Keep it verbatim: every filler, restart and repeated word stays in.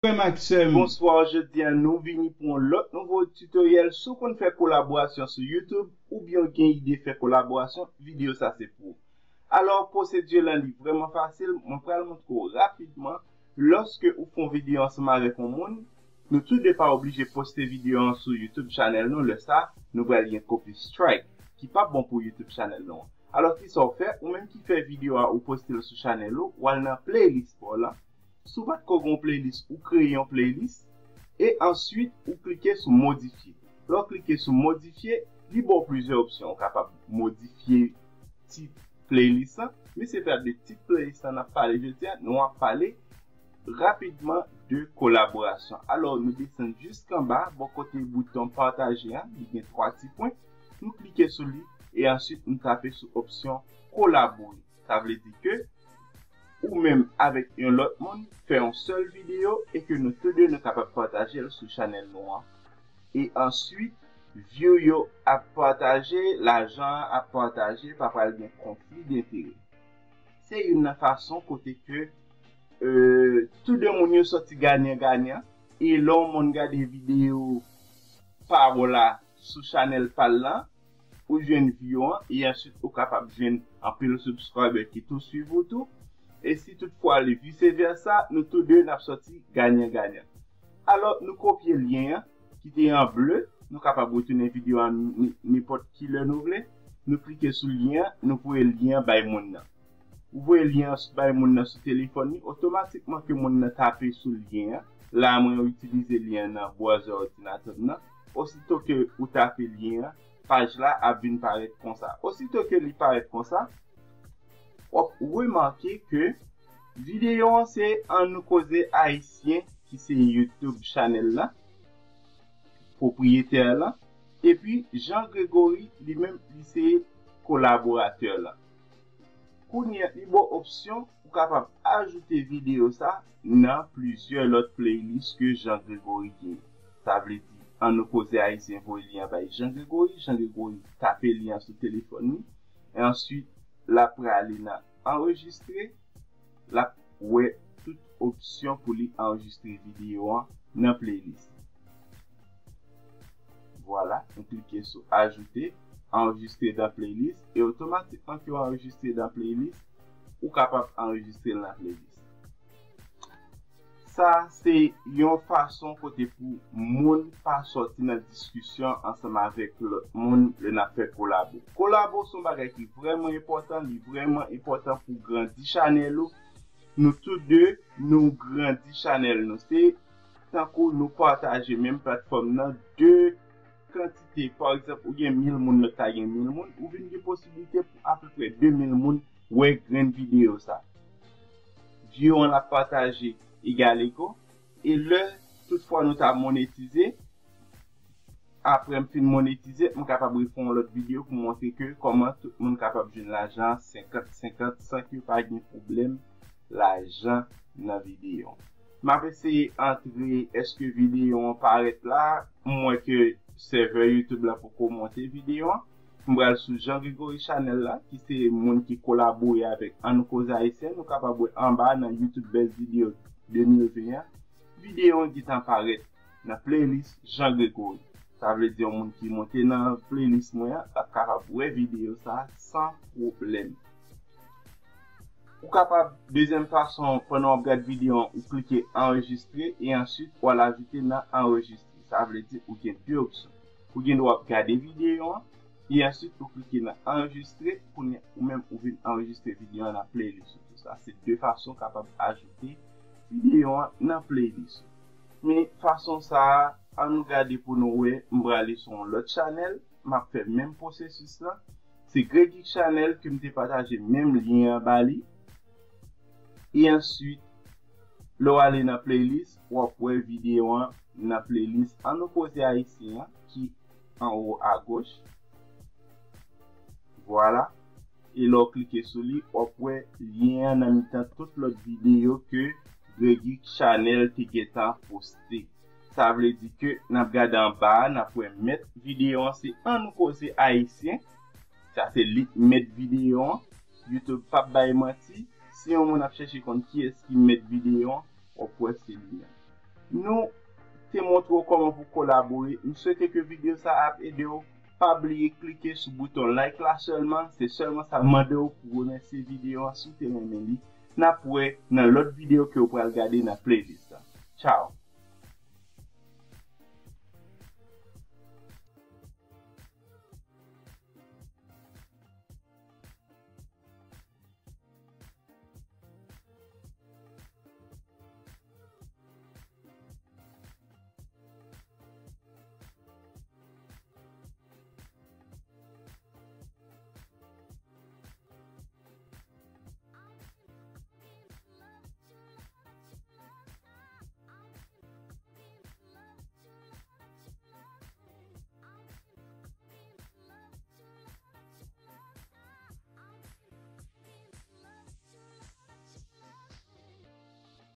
Frè m ak sè m. Bonswa, jodi a nou vini pou yon lòt nouvo tutoriel. Si w konn fè kolaborasyon sou YouTube oubyen w gen ide fè kolaborasyon, videyo sa se pou ou. Alò, pwosedi lan li vrèman fasil. Mwen pral montre w rapidman. Lòske ou fè yon videyo ansanm avèk yon moun, nou tou de pa oblije poste videyo an sou YouTube chanèl nou. Lè sa, nou pral gen copy strike ki p ap bon pou YouTube chanèl nou an. Alò, kisa w fè? Ou menm ki fè videyo a, ou poste l sou chanèl ou, w al nan playlist pa w lan. Si w pa t ko gen yon playlist, ou kreye yon playlist e answit ou klike sou modifye. Lè w klike sou modifye, li ba w plizyè opsyon. Ou kapab modifye tit playlist lan, men se pa de tit playlist lan n ap pale jodi a, nou ap pale rapidman de kolaborasyon. Alò, nou desann jiskanba, bò kote bouton pataje a, li gen twa ti pwen. Nou klike sou li e answit nou tape sou opsyon kolabore. Sa vle di ke ou menm avèk yon lòt moun fè yon sèl videyo e ke nou tou de nou kapab pataje l sou chanèl nou an. E answit, view yo ap pataje, lajan an ap pataje, pa pral gen konfli denterè. Se youn nan fason kote ke euh, tou de moun yo sòti ganyan ganyan. E lè yon moun gade videyo pa w la sou chanèl pa l lan, ou jwenn view an, e answit ou kapab jwenn anpil subscriber ki tou swiv ou tou. E si toutfwa li vice versa, nou tou de n ap sòti ganyan ganyan. Alò, nou kopye lyen an ki te an ble, nou kapab retounen videyo an ni- nipòt ki lè nou vle. Nou klike sou lyen an, nou voye lyen an bay moun nan. Ou voye lyen an bay moun nan sou telefòn li, otomatikman ke moun nan tape sou lyen an. La, mwen itilize lyen an nan bwazè òdinatè m nan. Osito ke ou tape lyen an, paj la ap vin parèt konsa. Osito ke li parèt konsa, w ap remake ke videyo an se Ann nou koze ayisyen ki se YouTube chanèl la, pwopriyetè la, epi Jean Gregory li menm li se kolaboratè la. Kounye a, li ba w opsyon ou kapab ajoute videyo sa nan plizyè lòt playlist ke Jean Gregory gen. Sa vle di, Ann nou koze ayisyen voye lyen an bay Jean Gregory, Jean Gregory tape lyen an sou telefòn li, e answit l ap prale nan anrejistre, l ap wè tout opsyon pou li anrejistre videyo an nan playlist. Vwala, nou klike sou ajoute, anrejistre dan playlist, e otomatikman ke w anrejistre dan playlist, ou kapab anrejistre l nan playlist. Sa se yon fason kote pou moun pa sòti nan diskisyon ansanm avèk lòt moun lè n ap fè kolabo. Kolabo se yon bagay ki vrèman enpòtan, li vrèman enpòtan pou grandi chanèl ou. Nou tou de, nou grandi chanèl nou. Se tankou nou pataje menm platfòm nan de kantite. Pa egzanp, ou gen mil moun, lòt la gen mil moun, ou vin gen posiblite pou apeprè de mil moun wè grenn videyo sa. Videyo an ap pataje egal ego. E lè toutfwa nou ta monetize, apre m fin monetize, m kapab refè yon lòt videyo pou montre ke kòman tout moun kapab jwenn lajan senkant senkant san ke pa gen pwoblèm lajan nan videyo. M ap eseye antre èske videyo an parèt la. M wè ke sèvè YouTube la poko monte videyo an. M pral sou Jean Gregory Chanèl la, ki se moun ki kolabore avèk Ann nou koze ayisyen. Nou kapab wè anba nan YouTube Best Video de mil ven an, videyo an gentan parèt nan playlist Jean Gregory. Sa vle di yon moun ki monte nan playlist mwen an, l ap kapab wè videyo sa san pwoblèm. Ou kapab, dezyèm fason, pandan w ap gad videyo an, ou klike anrejistre e answit w al ajoute nan anrejistre. Sa vle di ou gen de opsyon. Ou gen dwa ap gade videyo an e answit ou klike nan anrejistre, kounye a ou menm ou vin anrejistre videyo an nan playlist ou tou. Sa se de fason w kapab ajoute videyo an nan playlist ou. Men fason sa a, ann nou gade pou nou wè, m prale sou yon lòt chanèl, m ap fè menm pwosesis lan. Se Greg Geek Chanèl ke m te pataje menm lyen an ba li. E answit, lè w ale nan playlist, w ap wè videyo an nan playlist Ann nou koze ayisyen an ki anwo agoch. Vwala. E lè w klike sou li, w ap wè lyen an nan mitan tout lòt videyo ke Greg Geek Chanèl te gentan poste. Sa vle di ke n ap gade anba a, n ap wè mèt videyo an se Ann nou koze ayisyen. Sa se li k mèt videyo an. YouTube p ap bay manti. Si yon moun ap chèche konn kiyès ki mèt videyo an, w ap wè se li menm. Nou te montre w kòman pou kolabore. M swete ke videyo sa ap ede w. Pa bliye klike sou bouton like la sèlman. Se sèlman sa m mande w pou remèsye videyo an si w te renmen li. N ap wè nan lòt videyo ke w pral gade nan playlist la. Tchao!